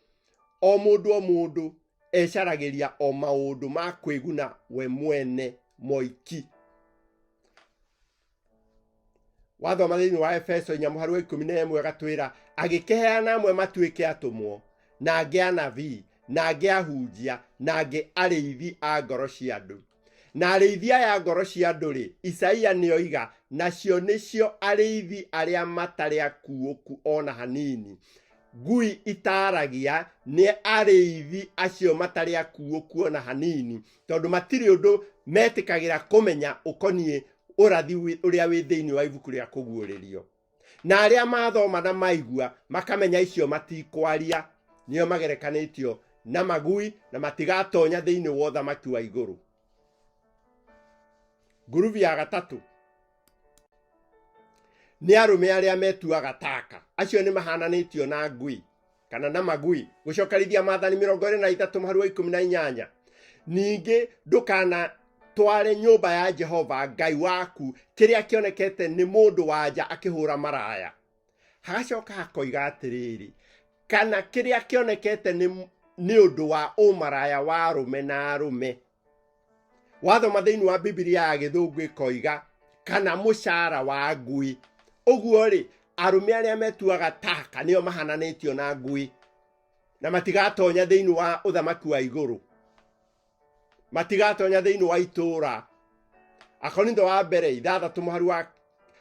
o mũndũ o mũndũ ecaragĩria o maũndũ ma kwĩguna we mwene moiki. Wathoma thĩinĩ wa Efeso 4 mũhari wa 11 gatwĩra, agĩkĩheana amwe matuĩke atũmwo, na angĩ anabii, na angĩ ahunjia, na angĩ arĩithi a ngoro cia andũ. Na arĩithi aya a ngoro cia andũ-rĩ, Isaia nĩoiga, nacio nĩcio arĩithi arĩa matarĩ akuũku o na hanini. Ngui itaaragia nĩ arĩithi acio matarĩ akuũku o na hanini, tondũ matirĩ ũndũ metĩkagĩra kũmenya ũkoniĩ ũrathi ũrĩa wĩ thĩinĩ wa ibuku rĩa kũguũrĩrio. Na arĩa mathoma na maigua makamenya icio matikwaria, nĩo magerekanĩtio na magui na matigatonya thĩinĩ wa ũthamaki wa igũrũ. Ngurubu ya gatatũ. Nĩ arũme arĩa metuaga taka. Acio nĩ mahananĩtio na ngui kana na magui. Gũcokerithia Maathani 23 mũhari wa 18. Ningĩ ndũkana tware nyũmba ya Jehova Ngai waku kĩrĩa kĩonekete nĩ mũndũ wa nja akĩhũra maraya. Hagacoka hakoiga atĩrĩrĩ, kana kĩrĩa kĩonekete nĩ ũndũ wa ũmaraya wa arũme na arũme. Wathoma thĩinĩ wa Bibilia ya Gĩthũngũ ĩkoiga kana mũcara wa ngui. Ũguo rĩ, arũme arĩa metuaga taka nĩo mahananĩtio na ngui na matigatonya thĩinĩ wa ũthamaki wa igũrũ, matigatonya thĩinĩ wa itũũra. Akorintho wa mbere ithathatũ mũhari wa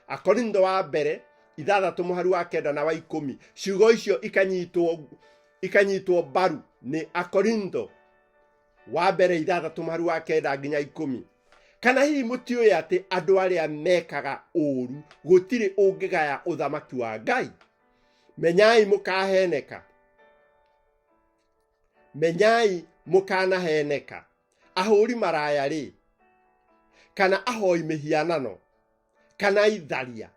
Akorintho wa mbere ithathatũ mũhari wa 9 na wa 10, ciugo icio ikanyitwo mbaru nĩ Akorintho wa mbere ithathatũ mũhari wa 9 nginya 10. Kana hihi mũtiũĩ atĩ andũ arĩa mekaga ũũru gũtirĩ ũngĩgaya ũthamaki wa Ngai? Menyai mũkaheneka, menyai mũkanaheneka. Ahũri maraya rĩ, kana ahoi mĩhianano, kana itharia,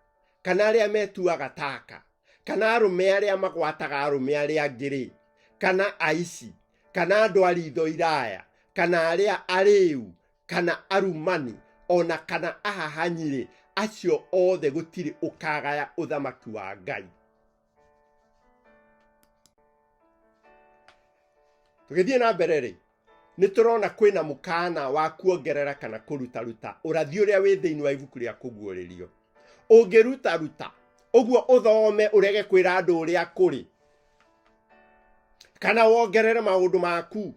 kana arĩa metuaga taka, kana arũme arĩa magwataga arũme arĩa angĩ rĩ, kana aici, kana andũ a ritho iraya, kana arĩa arĩu, kana arumani, ona kana ahahanyi rĩ, acio othe gũtirĩ ũkagaya ũthamaki wa Ngai. Tũgĩthiĩ na mbere rĩ, nĩ tũrona kwĩna mũkana wa kuongerera kana kũrutaruta ũrathi ũrĩa wĩ thĩinĩ wa ibuku rĩa Kũguũrĩrio. Ũngĩrutaruta ũguo ũthome ũrege kwĩra andũ ũrĩa kũrĩ, kana wongerere maũndũ maku.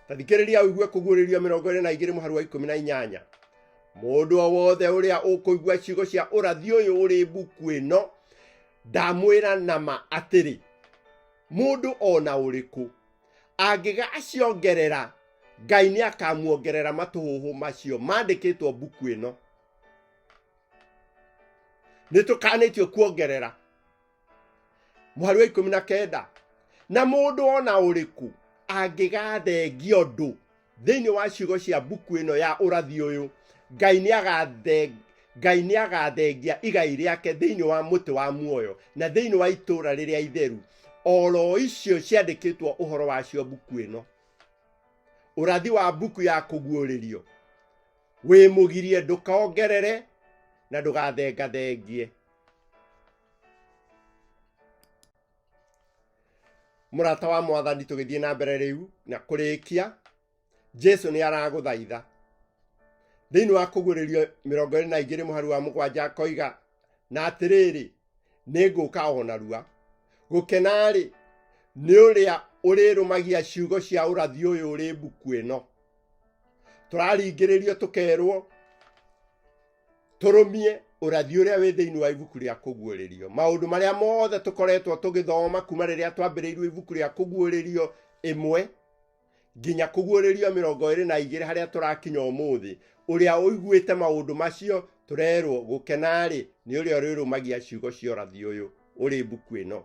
Ta thikĩrĩria ũigue Kũguũrĩrio 22 mũhari wa 18. Mũndũ o wothe ũrĩa ũkũigua ciugo cia ũrathi ũyũ ũrĩ mbuku ĩno, ndamwĩra nama atĩrĩ, mũndũ o na ũrĩkũ angĩgaciongerera, Ngai nĩ akamuongerera matũhũhũ macio mandĩkĩtwo mbuku ĩno. Nĩ tũkanĩtio kuongerera. Mũhari wa 19, na mũndũ o na ũrĩkũ angĩgathengia ũndũ thĩinĩ wa ciugo cia mbuku ĩno ya ũrathi ũyũ, Ngai nĩ agathengia igai rĩake thĩinĩ wa mũtĩ wa muoyo na thĩinĩ wa itũũra rĩrĩa itheru, oro icio ciandĩkĩtwo ũhoro wacio mbuku ĩno. Ũrathi wa mbuku ya Kũguũrĩrio wĩ mũgirie ndũkongerere na ndũgathengathengie. Mũrata wa Mwathani, tũgĩthiĩ na mbere rĩu na kũrĩkia, Jesu nĩ aragũthaitha. Thĩinĩ wa Kũguũrĩrio 22 mũhari wa 7 akoiga, na atĩrĩrĩ, nĩ ngũka o narua. Gũkena-rĩ, nĩ ũrĩa ũrĩrũmagia ciugo cia ũrathi ũyũ ũrĩ mbuku ĩno. Tũraringĩrĩrio tũkerwo tũrũmie ũrathi ũrĩa wĩ thĩinĩ wa ibuku rĩa Kũguũrĩrio. Maũndũ marĩa mothe tũkoretwo tũgĩthoma kuma rĩrĩa twambĩrĩirio ibuku rĩa Kũguũrĩrio 1 nginya Kũguũrĩrio 22 harĩa tũrakinya ũmũthĩ, ũrĩa ũiguĩte maũndũ macio tũrerwo gũkena-rĩ nĩ ũrĩa ũrĩrũmagia ciugo cia ũrathi ũyũ ũrĩ mbuku ĩno.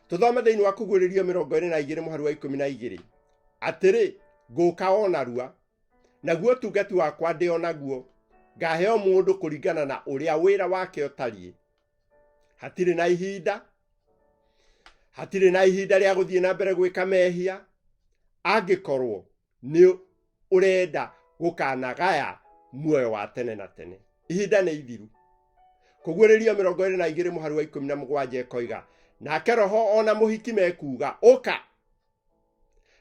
Tũthome thĩinĩ wa Kũguũrĩrio 22 mũhari wa 12 atĩrĩ, ngũka o narua, naguo ũtungati wakwa ndĩ o naguo, ngaheo mũndũ kũringana na ũrĩa wĩra wake ũtariĩ. Hatirĩ na ihinda, hatirĩ na ihinda rĩa gũthiĩ na mbere gwĩka mehia, angĩkorwo nĩ ũrenda gũkanagaya muoyo wa tene na tene. Ihinda nĩ ithiru. Kũguũrĩrio 22 mũhari wa 17 ĩkoiga, nake Roho ona mũhiki mekuuga, ũka.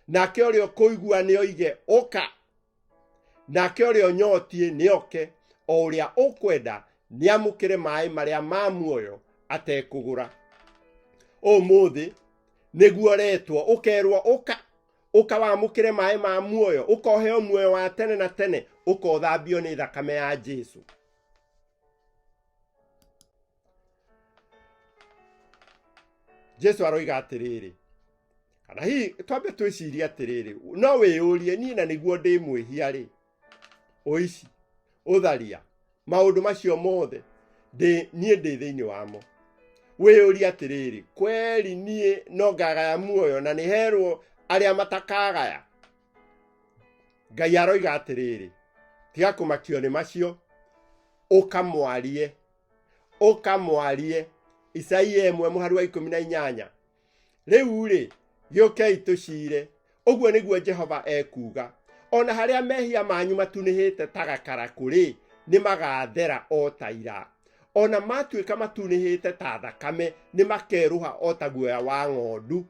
Nake ũrĩa ũkũigua nĩ oige, ũka. Nake ũrĩa ũnyotiĩ nĩ oke, o ũrĩa ũkwenda nĩ amũkĩre maĩ marĩa ma muoyo atekũgũra. Ũmũthĩ nĩguo ũretwo, ũkerwo ũka, ũka wamũkĩre maĩ ma muoyo, ũka ũheo muoyo wa tene na tene, ũka ũthambio nĩ thakame ya Jesu. Jesu aroiga atĩrĩrĩ, kana hihi twambe twĩcirie atĩrĩrĩ, no wĩyũrie, niĩ na nĩguo ndĩ mwĩhia rĩ, ũici, ũtharia, maũndũ macio mothe niĩ ndĩ thĩinĩ wamo. Wĩyũrie atĩrĩrĩ, kweri niĩ no ngagaya muoyo na nĩ herwo arĩa matakagaya? Ngai aroiga atĩrĩrĩ, tiga kũmakio nĩ macio, ũkamwarie. Ũkamwarie. Isaia 1 mũhari wa 18. Rĩu-rĩ, gĩũkei tũciire, ũguo nĩguo Jehova ekuuga. O na harĩa mehia manyu matunĩhĩte ta gakarakũ-rĩ, nĩmagathera o ta ira. O na matuĩka matunĩhĩte ta thakame, nĩmakerũha o ta guoya wa ng'ondu.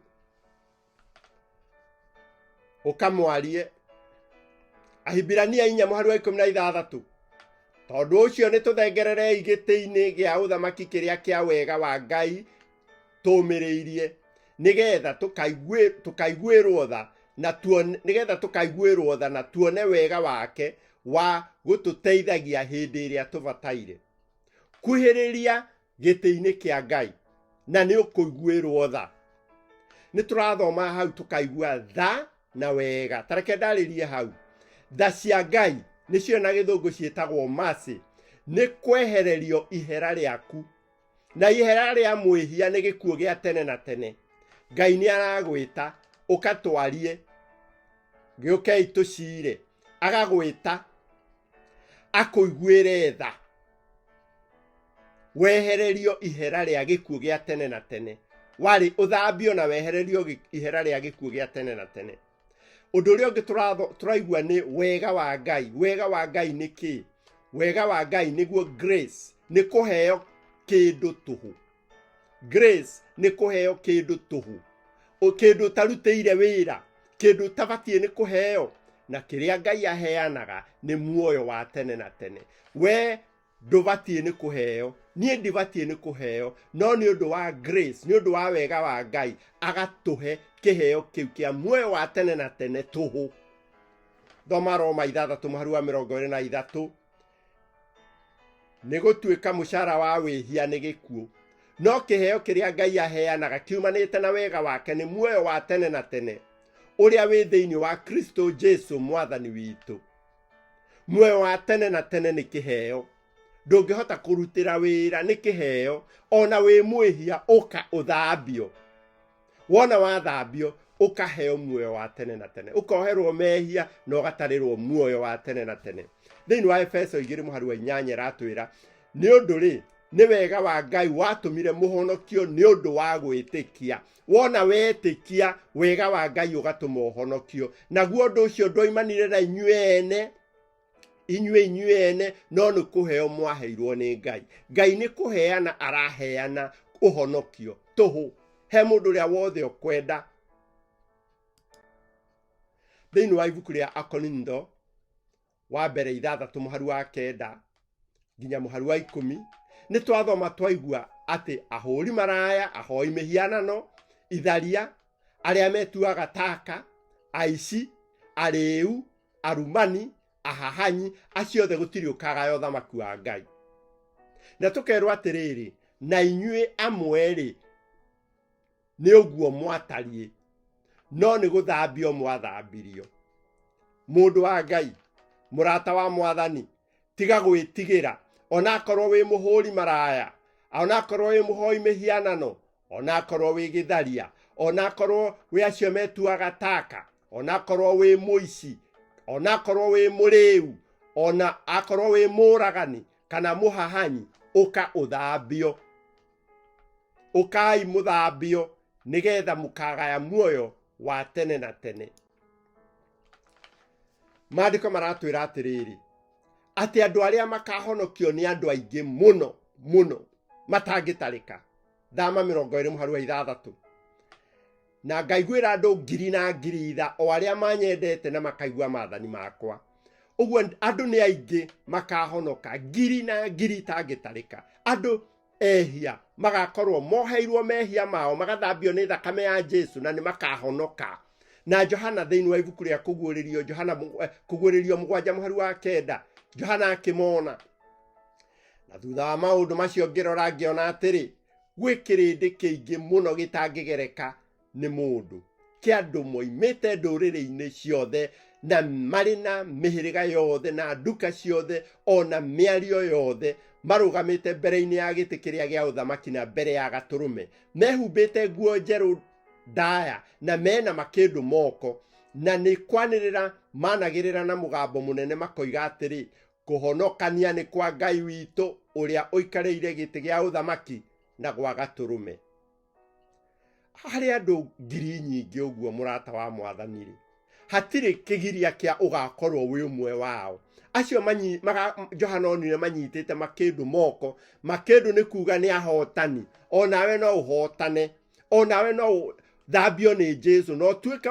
Ũkamwarie. Ahibirania 4 mũhari wa 16. Tondũ ũcio nĩtũthengererei gĩtĩ-inĩ gĩa ũthamaki kĩrĩa kĩa wega wa Ngai tũũmĩrĩirie, nĩgetha tũkaiguĩrwo tha na tuone, nĩgetha tũkaiguĩrwo tha na tuone wega wake wa gũtũteithagia hĩndĩ ĩrĩa tũbataire. Kuhĩrĩria gĩtĩ-inĩ kĩa Ngai na nĩ ũkũiguĩrwo tha. Nĩ tũrathoma hau tũkaigua tha na wega. Ta reke ndarĩrie hau. Tha cia Ngai nĩcio na gĩthũngũ ciĩtagwo mercy, nĩ kwehererio ihera rĩaku. Na ihera rĩa mwĩhia nĩ gĩkuũ gĩa tene na tene. Ngai nĩ aragwĩta ũkatwarie, gĩũkei tũcire. Agagwĩta akũiguĩre tha, wehererio ihera rĩa gĩkuũ gĩa tene na tene. Warĩ ũthambio na wehererio ihera rĩa gĩkuũ gĩa tene na tene. Ũndũ ũrĩa ũngĩ tũraigua nĩ wega wa Ngai. Wega wa Ngai nĩ kĩĩ? Wega wa Ngai nĩguo grace, nĩ kũheo kĩndũ tũhũ. Grace nĩ kũheo kĩndũ tũhũ, kĩndũ ũtarutĩire wĩra, kĩndũ ũtabatiĩ nĩ kũheo. Na kĩrĩa Ngai aheanaga nĩ muoyo wa tene na tene. We ndũbatiĩ nĩ kũheo, niĩ ndibatiĩ nĩ kũheo, no nĩ ũndũ wa grace, nĩ ũndũ wa wega wa Ngai, agatũhe kĩheo kĩu kĩa muoyo wa tene na tene tũhũ. Thoma Roma 6 mũhari wa 23. Nĩ gũtuĩka mũcara wa wĩhia nĩ gĩkuũ, no kĩheo kĩrĩa Ngai aheanaga kiumanĩte na wega wake nĩ muoyo wa tene na tene ũrĩa wĩ thĩinĩ wa Kristo Jesu Mwathani witũ. Muoyo wa tene na tene nĩ kĩheo, ndũngĩhota kũrutĩra wĩra, nĩ kĩheo. Ona wĩ mwĩhia, ũka ũthambio. Wona wathambio, ũkaheo muoyo wa tene na tene, ũkoherwo mehia na ũgatarĩrwo muoyo wa tene na tene. Thĩinĩ wa Efeso 2 mũhari wa 8 ĩratwĩra, nĩ ũndũ rĩ, nĩ wega wa Ngai watũmire mũhonokio nĩ ũndũ wa gwĩtĩkia. Wona wetĩkia, wega wa Ngai ũgatũma ũhonokio. Naguo ũndũ ũcio ndwoimanire na inyuĩ ene, inyuĩ inyuĩ ene, no nĩ kũheo mwaheirwo nĩ Ngai. Ngai nĩ kũheana araheana ũhonokio tũhũ he mũndũ ũrĩa wothe ũkwenda. Thĩinĩ wa ibuku rĩa Akorintho wa mbere 6 mũhari wa 9 nginya mũhari wa 10, nĩ twathoma twaigua atĩ ahũri maraya, ahoi mĩhianano, itharia, arĩa metuaga taka, aici, arĩu, arumani, ahahanyi, acio othe gũtirĩ ũkagaya ũthamaki wa Ngai. Na tũkerwo atĩrĩrĩ, na inyuĩ amwe-rĩ, nĩ ũguo mwatariĩ, no nĩ gũthambio mwathambirio. Mũndũ wa Ngai, mũrata wa Mwathani, tiga gwĩtigĩra, onakorwo wĩ mũhũri maraya, onakorwo wĩ mũhoi mĩhianano, onakorwo wĩ gĩtharia, onakorwo wĩ acio metuaga taka, onakorwo wĩ mũici, onakorwo wĩ mũrĩu, ona akorwo wĩ mũragani kana mũhahanyi, ũka ũthambio. Ũkai mũthambio nĩgetha mũkagaya muoyo wa tene na tene. Maandĩko maratwĩra atĩrĩrĩ, atĩ andũ arĩa makahonokio nĩ andũ aingĩ mũno mũno matangĩtarĩka. Thama 20 mũhari wa 6. Na ngaiguĩra andũ ngiri na ngiri tha, o arĩa manyendete na makaigua maathani makwa. Ũguo andũ nĩ aingĩ makahonoka, ngiri na ngiri itangĩtarĩka. Andũ ehia magakorwo moheirwo mehia mao, magathambio nĩ thakame ya Jesu na nĩ makahonoka. Na Johana thĩinĩ wa ibuku rĩa Kũguũrĩrio, Johana Kũguũrĩrio 7 mũhari wa 9, Johana akĩmona. Na thutha wa maũndũ macio ngĩrora ngĩona atĩrĩ, gwĩ kĩrĩndĩ kĩingĩ mũno gĩtangĩgereka nĩ mũndũ, kĩa andũ moimĩte ndũrĩrĩ-inĩ ciothe na marĩ na mĩhĩrĩga yothe na nduka ciothe o na mĩario yothe, marũgamĩte mbere-inĩ ya gĩtĩ kĩrĩa gĩa ũthamaki na mbere ya Gatũrũme, mehumbĩte nguo njerũ ndaya na mena makĩndũ moko, na nĩ kwanĩrĩra managĩrĩra na mũgambo mũnene makoiga atĩrĩ, Kũhonokania nĩ kwa Ngai witũ ũrĩa ũikarĩire gĩtĩ gĩa ũthamaki na gwa Gatũrũme. Harĩ andũ ngiri nyingĩ ũguo mũrata wa mwathani-rĩ, hatirĩ kĩgiria kĩa ũgakorwo wĩ ũmwe wao. Acio Johana onire manyitĩte makĩndũ moko, makĩndũ nĩ kuga nĩ ahotani. Onawe no ũhotane, onawe no ũthambio nĩ Jesu na ũtuĩke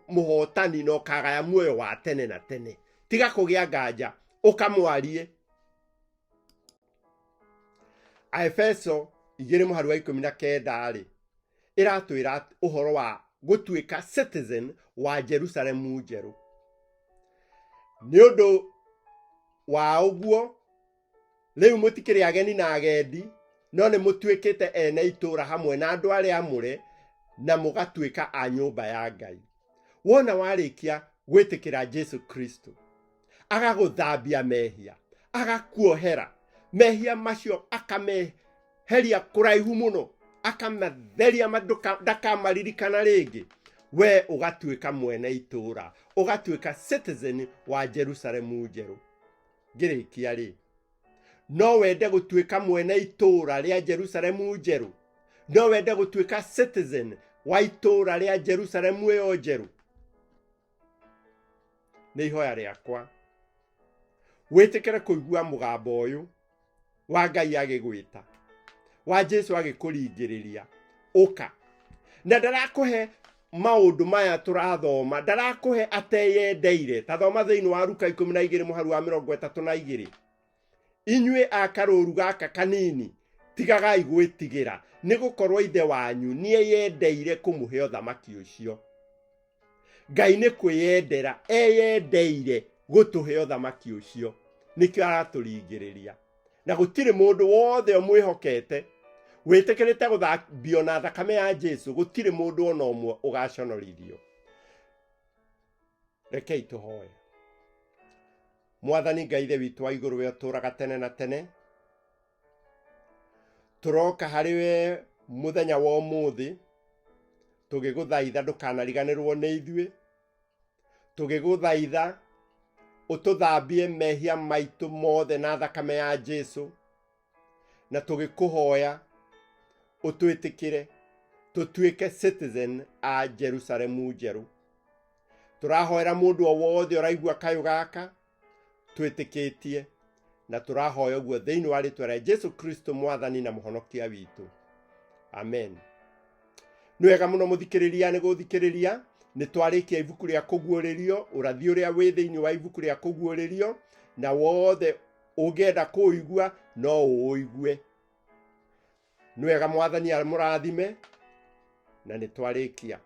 mũhotani na ũkagaya muoyo wa tene na tene. Tiga kũgĩa nganja, ũkamwarie. Aefeso igĩrĩ mũhari wa 19 rĩ, ĩratwĩra ũhoro wa gũtuĩka citizen wa Jerusalemu njerũ. Nĩ ũndũ wa ũguo rĩu mũtikĩrĩ ageni na agendi, no nĩ mũtuĩkĩte ene itũũra hamwe na andũ arĩa amũre, na mũgatuĩka a nyũmba ya Ngai. Wona warĩkia gwĩtĩkĩra Jesu Kristo, agagũthambia mehia, agakuohera mehia macio, akameheria kũraihu mũno, akamatheria ndakamaririkana rĩngĩ, we ũgatuĩka mwene itũũra, ũgatuĩka citizen wa Jerusalemu njerũ. Ngĩrĩkia rĩ, no wende gũtuĩka mwene itũũra rĩa Jerusalemu njerũ? No wende gũtuĩka citizen wa itũũra rĩa Jerusalemu ĩyo njerũ? Nĩ ihoya rĩakwa wĩtĩkĩre kũigua mũgambo ũyũ wa Ngai agĩgwĩta, wa Jesu agĩkũringĩrĩria, ũka. Na ndarakũhe maũndũ maya tũrathoma, ndarakũhe ateyendeire. Ta thoma thĩinĩ wa Luka 12 mũhari wa 32. Inyuĩ a karũũru gaka kanini, tigagai gwĩtigĩra, nĩ gũkorwo Ithe wanyu nĩeyendeire kũmũhe ũthamaki ũcio. Ngai nĩ kwĩyendera eyendeire gũtũhe ũthamaki ũcio, nĩkĩo aratũringĩrĩria. Na gũtirĩ mũndũ wothe ũmwĩhokete wĩtĩkĩrĩte gũthambio na thakame ya Jesu, gũtirĩ mũndũ ona ũmwe ũgaconorithio. Rekei tũhoe. Mwathani Ngai Ithe witũ wa igũrũ, we ũtũũraga tene na tene, tũroka harĩ we mũthenya wa ũmũthĩ tũgĩgũthaitha ndũkanariganĩrwo nĩ ithuĩ, tũgĩgũthaitha ũtũthambie mehia maitũ mothe na thakame ya Jesu, na tũgĩkũhoya ũtwĩtĩkĩre tũtuĩke citizen a Jerusalemu njerũ. Tũrahoera mũndũ o wothe ũraigua kayũ gaka twĩtĩkĩtie, na tũrahoya ũguo thĩinĩ wa rĩtwa rĩa Jesu Kristo mwathani na mũhonokia witũ, amen. Nĩ wega mũno mũthikĩrĩria nĩ gũthikĩrĩria. Nĩ twarĩkia ibuku rĩa kũguũrĩrio, ũrathi ũrĩa wĩ thĩinĩ wa ibuku rĩa kũguũrĩrio, na wothe ũngĩenda kũũigua no ũũigue. Nĩ wega, mwathani amũrathime, na nĩ twarĩkia.